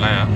Laj.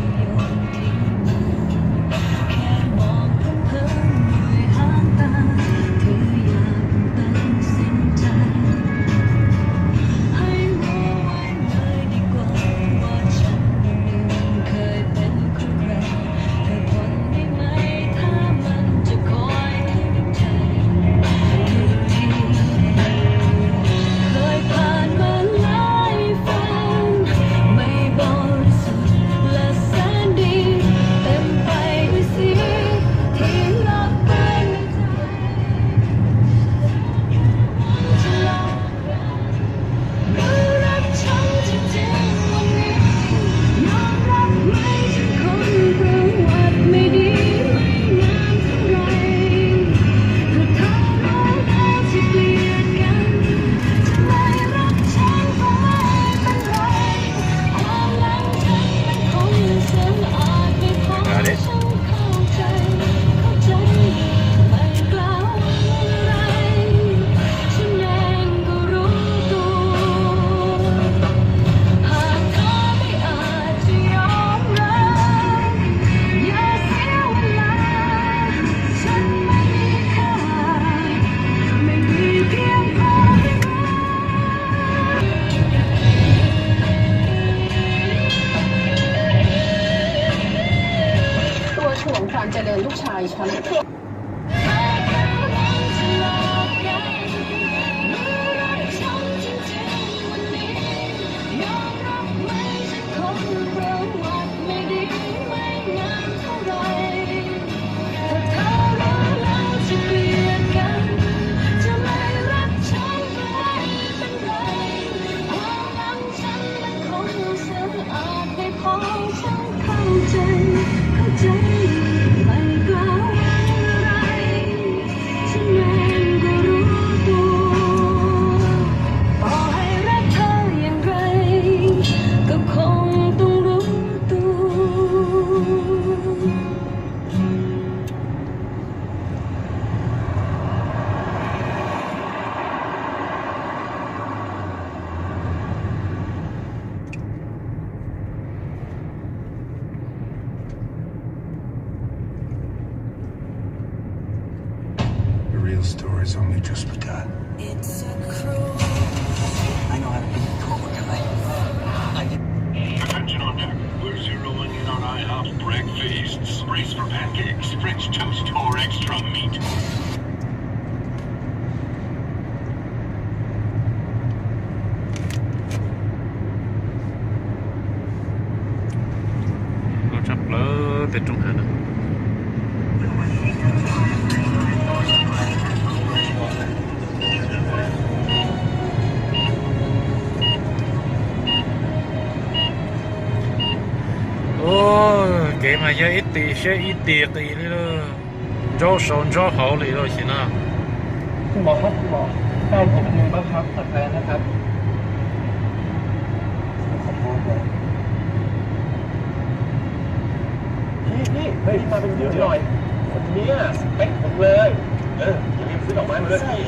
The real story's only just begun. I know how to be cool, guy. I get Attention on deck. We're zeroing in on IHOP's breakfasts. Brace for pancakes, French toast, or extra meat. Loj tshaj plaws tej rooj hav no. Kev mas yog ib tis siab ib tis qis li lawm. Ntsaub saum ntsaub hauv li lawm xwb na. คุณหมอครับ คุณหมอ ใกล้ผมมือบ้างครับ ตัดแผลนะครับ ขอโทษนะ พี่ พี่ เฮ้ย มาเป็นคู่หน่อย คนเนี้ยสเปคผมเลย เออ อย่าลืมซื้อดอกไม้มาด้วยพี่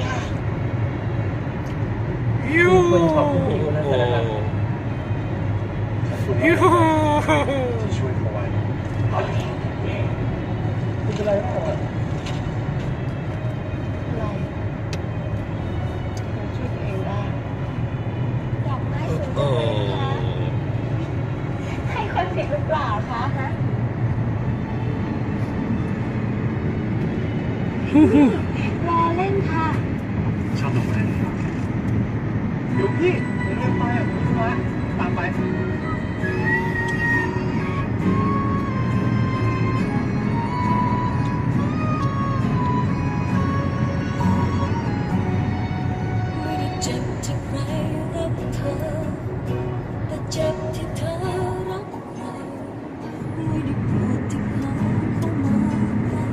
Yuj. Yuj. ที่ช่วยเขาไว้ คุณเป็นไรเปล่าอะ อะไร ผมช่วยตัวเองได้ ดอกไม้สวยจังเลยนะคะ ให้คนผิดหรือเปล่าคะ ฮะ ล้อเล่นค่ะ ชอบดอกไม้ไหมครับ เดี๋ยวพี่ เดี๋ยวลืมไปอ่ะ ผมมีธุระ ตามไป ไม่ได้เจ็บที่ใครรักเธอ แต่เจ็บที่เธอรักใคร ไม่ได้ปวดที่เขาเข้ามาใกล้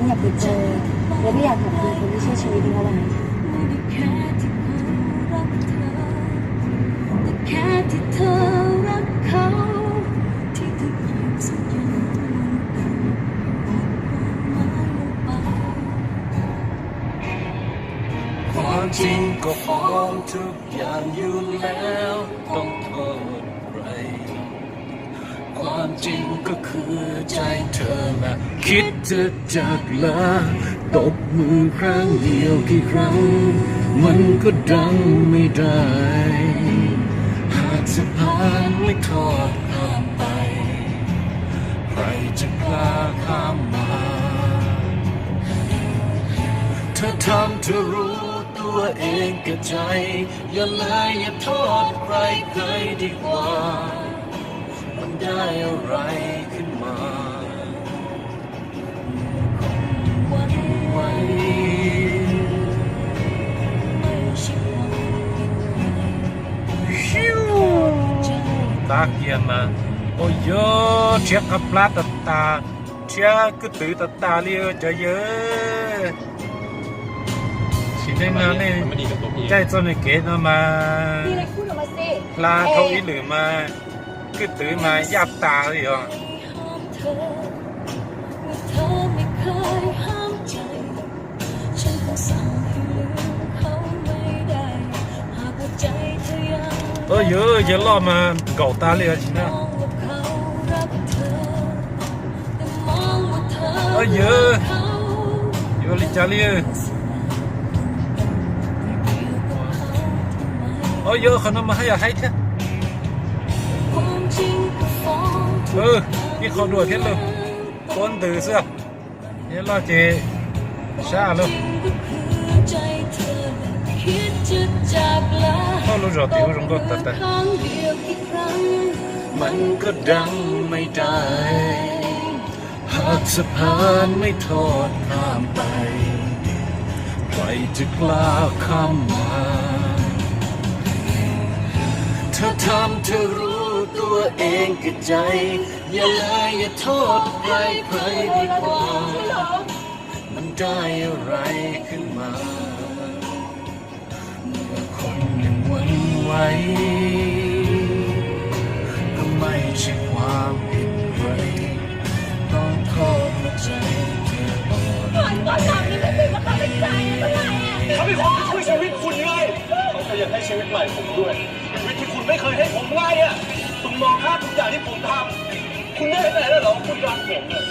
แต่ปวดใจที่เขา ไม่ได้อยากกลับไปเป็นคนที่ใช่ชีวิตเขาแล้วนะ ไม่ได้แค่ที่เขารักเธอ แต่แค่ที่เธอรักเขา ที่เธอเกลียดสักอย่างมันคือความหมายลงไป ความจริงก็ฟ้องทุกอย่างอยู่แล้ว ต้องโทษใคร ความ จริงก็คือใจเธอแหละ คิดจะจากลา ตบมือครั้งเดียวกี่ครั้ง มันก็ดังไม่ได้ หากสะพานไม่ทอดข้ามไป ใครจะกล้าข้ามมา เธอทำเธอรู้ตัวเองแก่ใจ อย่าเลยอย่าโทษใครใครดีกว่า มันได้อะไรขึ้นมา หวั่นไหว Tab kiag mas, ua yog rhiab qab plab tas tas, rhiab kwj twm tas tas li cov yawg. Sim neej no nej caij txoj niag kev no mas hla dhau ib lwm mas kwj twm mas yaj tas li os. Ua yawg, yawg loj mas nkaum tas li os tsis na. Ua yawg, yuav li cas li? Ua yawg, qhov no mas haj yam haib thiab. Ib qho dua thiab lauj, tuab ntws xwb. Yawg loj ces sab lauj. Thaum lub zos tim ub zoo nkauj tas tas. มันก็ดังไม่ได้ หากสะพานไม่ทอดข้ามไป ใครจะกล้าข้ามมา เธอทำเธอรู้ตัวเองแก่ใจ อย่าเลยอย่าโทษใครใครดีกว่า มันได้อะไรขึ้นมา เมื่อคนยังหวั่นไหว ก็ไม่ใช่ความผิดใคร ต้องโทษว่าใจเธออ่อนแอ เขาเป็นคนที่ช่วยชีวิตคุณไง เขาก็ยังให้ชีวิตใหม่ผมด้วย ชีวิตที่คุณไม่เคยให้ผมไงอ่ะ คุณมองข้ามทุกอย่างที่ผมทำ คุณแน่ใจแล้วเหรอว่าคุณรักผมอะ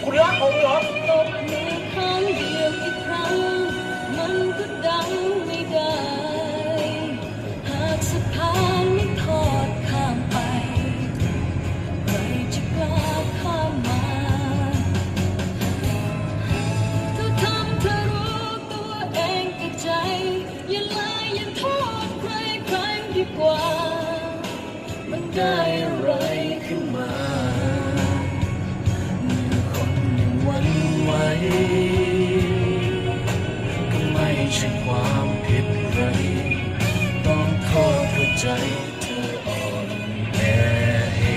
คุณรักผมเหรอ ตบมือครั้งเดียวกี่ครั้ง มันก็ดังไม่ได้ หากสะพานไม่ทอดข้ามไป ใครจะกล้าข้ามมา เธอทำเธอรู้ตัวเองแก่ใจ อย่าเลยอย่าโทษใครใครดีกว่า มันได้อะไรขึ้นมา เมื่อคนยังหวั่นไหว ก็ไม่ใช่ความผิดใคร ต้องโทษว่าใจเธออ่อนแอเอง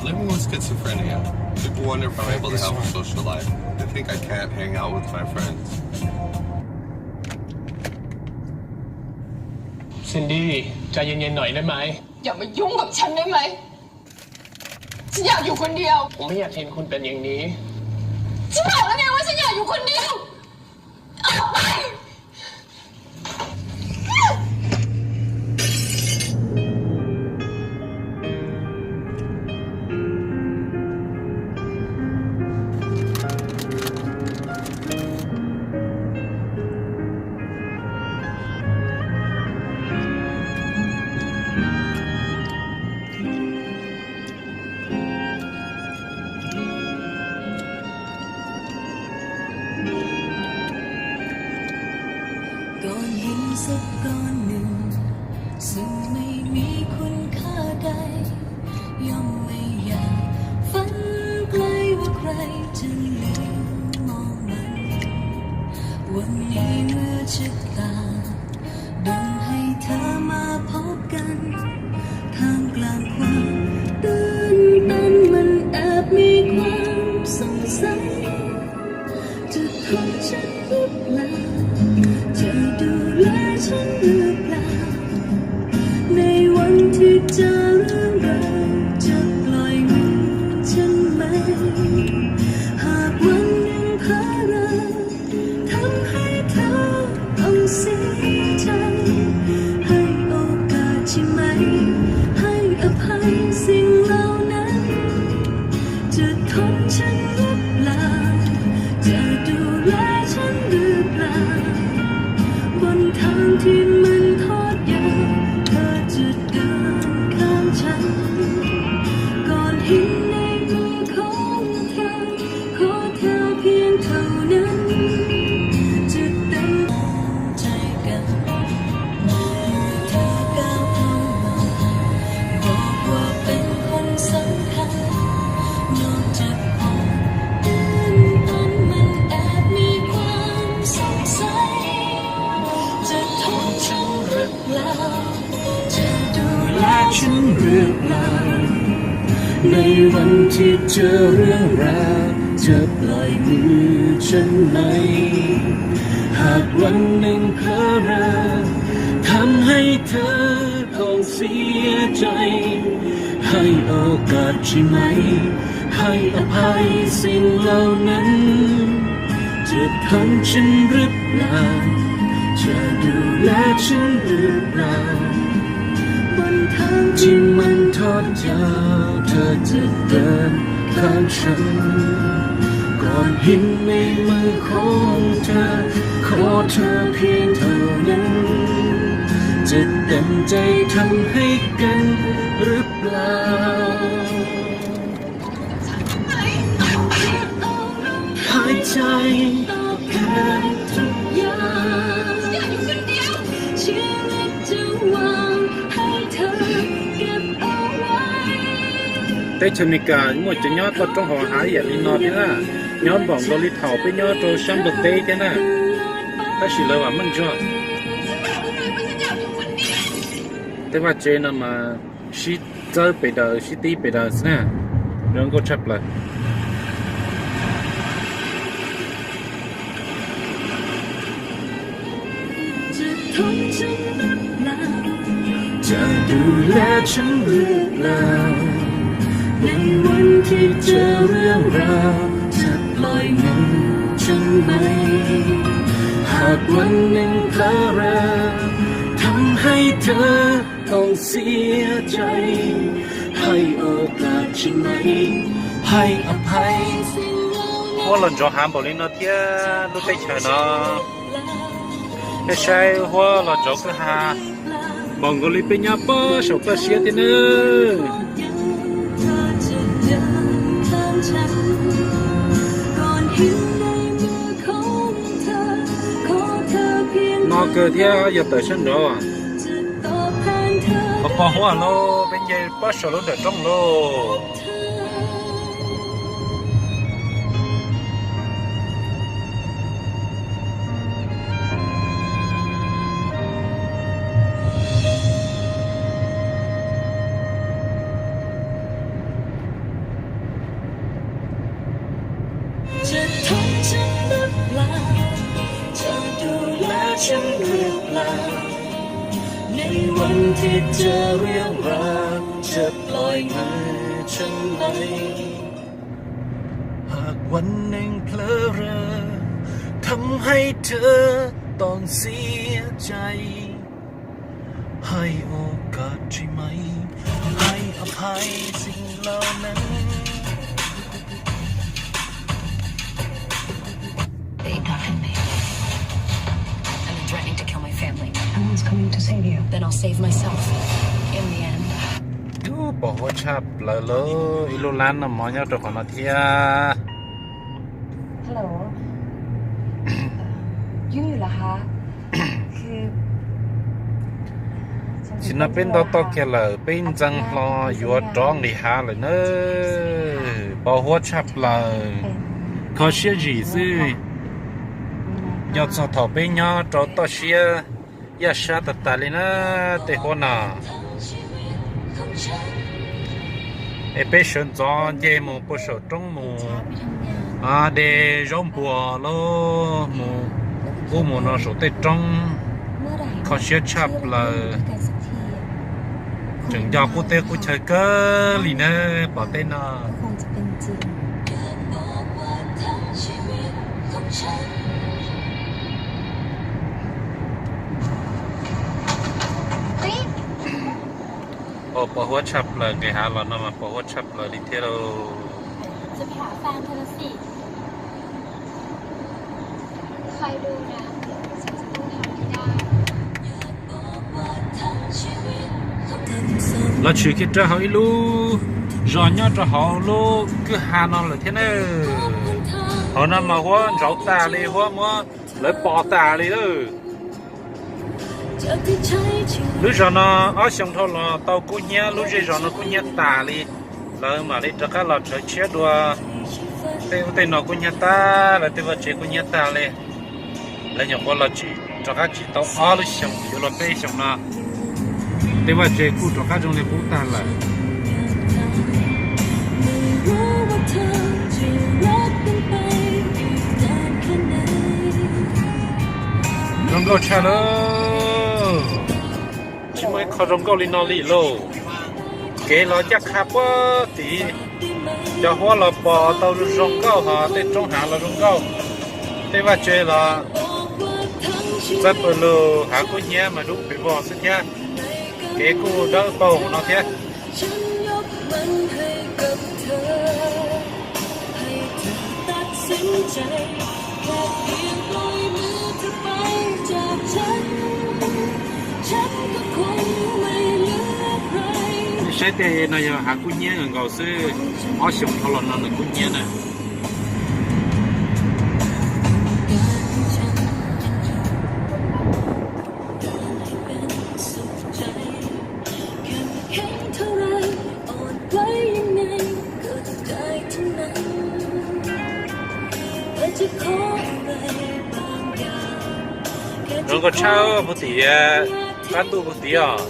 Living with schizophrenia, people wonder if I'm able to have a social life. They think I can't hang out with my friends. Cindy, ใจเย็นๆหน่อยได้ไหม อย่ามายุ่งกับฉันได้ไหม ฉันอยากอยู่คนเดียว ผมไม่อยากเห็นคุณเป็นอย่างนี้ ฉันบอกแล้วไงว่าฉันอยากอยู่คนเดียว ออกไป ก้อนหินสักก้อนหนึ่ง ซึ่งไม่มีคุณค่าใด ย่อมไม่อยากฝันไกลว่าใครจะเหลือมองมัน วันนี้เมื่อชะตา ดลให้เธอมาพบกัน ท่ามกลางความตื่นเต้นมันแอบมีความสงสัย จะโทษฉันหรือเปล่า จะดูแลฉันหรือเปล่า ในวัน จะดูแลฉันหรือเปล่า ในวันที่เจอเรื่องราว จะปล่อยมือฉันไหม หากวันหนึ่งเผลอเรอ ทำให้เธอต้องเสียใจ ให้โอกาสใช่ไหม ให้อภัยสิ่งเหล่านั้น จะทำฉันหรือเปล่า จะดูแลฉันหรือเปล่า บนทางที่มันทอดยาว เธอจะเดินข้างฉัน ก้อนหินในมือของเธอ ขอเธอเพียงเท่านั้น จะเต็มใจทำให้กันหรือเปล่า หายใจ Teb chaws Amelikas muaj cov nyob toj roob hauv hav yam li no thiab na, nyob npaum nkaus li thaum peb nyob rau sab npawg teb thiab na, tab sis lawv vam meej tsuag. Tej vaj tsev no mas sib txawb pes daws sib tib pes daws xwb na, zoo nkauj tshaj plaws. จะดูแลฉันหรือเปล่า ในวันที่เจอเรื่องราว จะปล่อยมือฉันไหม หากวันหนึ่งเผลอเรอ ทำให้เธอต้องเสียใจ ให้โอกาสใช่ไหม ให้อภัย Huab los ntsov hav npaum li no thiab lub teb chaws no. Peb saib Huab los ntsov kwj ha npaum nkaus li peb nyob pob saum toj siab thiab nawb. No kawg thiab yog tawm sab nraud. Pos pos Huab lauj, peb nce pob saum lub nram roob lauj. จะดูแลฉันหรือเปล่า ในวันที่เจอเรื่องราว จะปล่อยมือฉันไหม หากวันหนึ่งเผลอเรอ ทำให้เธอต้องเสียใจ ให้โอกาสใช่ไหม ให้อภัยสิ่งเหล่านั้น They abducted me. And they're threatening to kill my family. No one's coming to save you. Then I'll save myself. In the end. Ub, pos huab tshaj plaws lauj, ib lub lab noj mov nyob rau qhov no thiab. Hello. อยู่นี่เหรอคะ คือ Tam sim no peb nto toj kiag lawm, peb ntxeev hlo yuav rov nqis hav lawm nawb. Pos huab tshaj plaws, kho siab zim xwb. Nco txog thaum peb nyob rau toj siab yaj sab tas tas li na, tej huab no. Es peb sawv ntxov nce mus puag saum roob mus de zaub npuas lauj, mus ub mus no saum tej roob, kho siab tshaj plaws. Tseem nco qub teb qub chaw kawg li na, pom tej no. Pos huab tshaj plaws, nqis hav los no mas pos huab tshaj plaws li thiab lauj. Los tshwm kiag rau hauv ib lub zos nyob rau hauv lub kwj ha no lawm thiab nawb. Hauv no mas huab ntsauv tas li, huab muab lawv pov tas li lawm. Lub zos no ob xyoo dhau los tau kub hnyiab, lub zej zos no kub hnyiab tas li. Lawv mam li rov qab los rhawv tshiab dua. Tej ub tej no kub hnyiab tag, lawv tej vaj tsev kub hnyiab tag li. Lawv nyuam qhuav los tsis, rov qab tsis tau ob lub xyoos, yuav los peb xyoos no. Tej vaj tse kuj rov qab zoo li qub tag lawm. Zoo nkauj tshaj lawm. Tsis muaj ib qho zoo nkauj li no li lauj. Kev los ncaj qha puag tid, cov huab los pos tau zoo nkauj, ho tej roob hav los zoo nkauj, tej vaj tse los txawb pawg lug, hav kub hnyiab mas dub pes vog xwb thiab. Kev kuj dawb paug no thiab. Saib tej no yog hav kub hnyiab nkaus xwb, ob xyoos dhau los no nws kub hnyiab na. Zoo nkauj tshaj puag tim, qab ntuj puag tid os.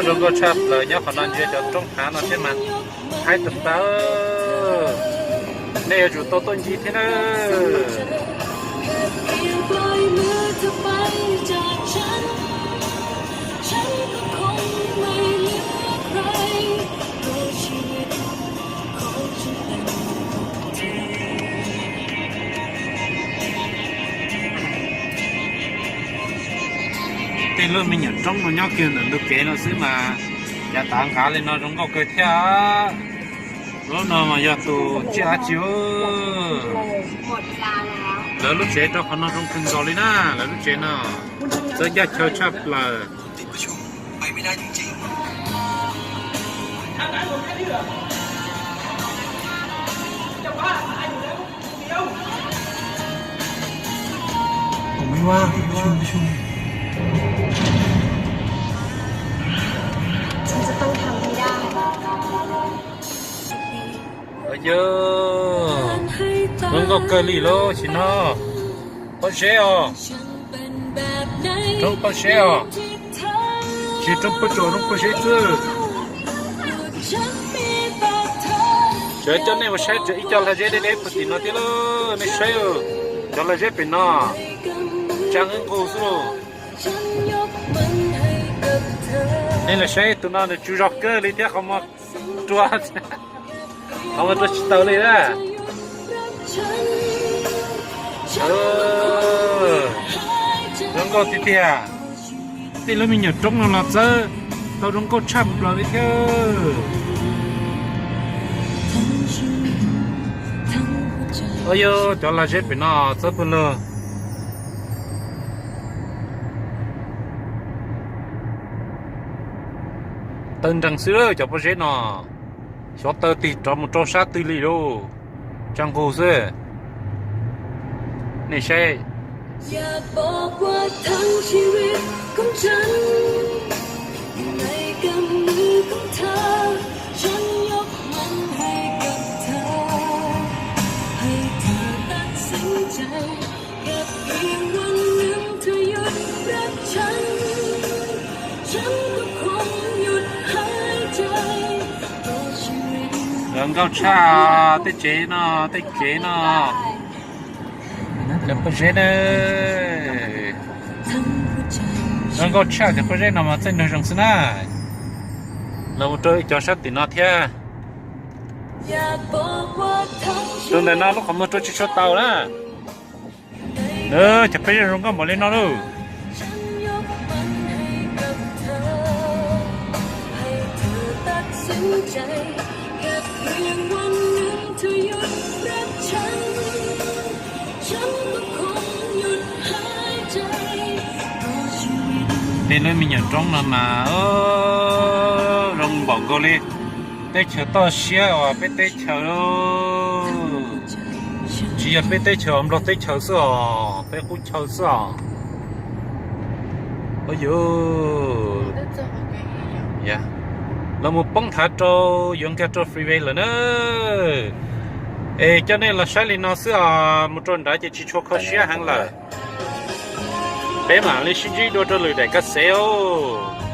Zoo nkauj tshaj plaws, nyob qhov no ntsia cov roob hav no thiab mas haib tas tas. Nej yuav tsum tau tuaj ncig thiab na. Tej lub me nyuam roob no nyob kiag ntawm ntug kev no xwb mas yav tav nqav li no zoo nkauj kawg thiab. Lub no mas yog tus tsiaj dab tsi? Lawv lub tsev rau qhov no zoo kawg nkaus li na, lawv lub tsev no txawb ncaj chaw tshaj plaws. Yog zoo nkauj kawg li lauj, sim no pob zeb os, roob pob zeb os, tsis roob pob tsuas, roob pob zeb xwb. Tseem coj nej mus saib tseem ib co lag zeb deb deb puag tim no thiab lauj, nej saib, cov lag zeb pem no tsa nqeeb nqus xwb lauj. Nej los saib tus no nws tsaug zog kawg li thiab, qhov muag rua. Qhov muag rua tsis taus li na. Zoo nkauj tiag tiag. Tej lub me nyuam roob no los txawb tau zoo nkauj tshaj plaws li thiab. Yog cov lag zeb pem no txawb pawg lug. Taw nreeg xwb cov pob zeb no, xyov taw tig rov mus rau sab twg li lauj. Tsa nqug xwb. Nej saib. Zoo nkauj tshaj tej tsev no, tej tsev no. Cov pob zeb na. Zoo nkauj tshaj cov pob zeb no mas txawj nrog zoo xwb na. Los mus rau cov sab tim no thiab. Tus ntawm no lub qhov muag rua tsis tshua tau na. Cov pob zeb zoo nkauj npaum li no lauj. Tej lub me nyuam roob no mas zoo npaum nkaus li teb chaws toj siab uas peb teb chaws. Tsis yog peb teb chaws, Nplog teb chaws xwb os, peb qub chaw xwb os. Ua yuv, Los mus poob nthav rau, yuav nkag rau freeway lawm na. Es coj nej los saib li no xwb os, mus rau nrad ces tsis tshua kho siab heev lawm. Peb mam li sib ntsib dua rau lwm daim ka xev os.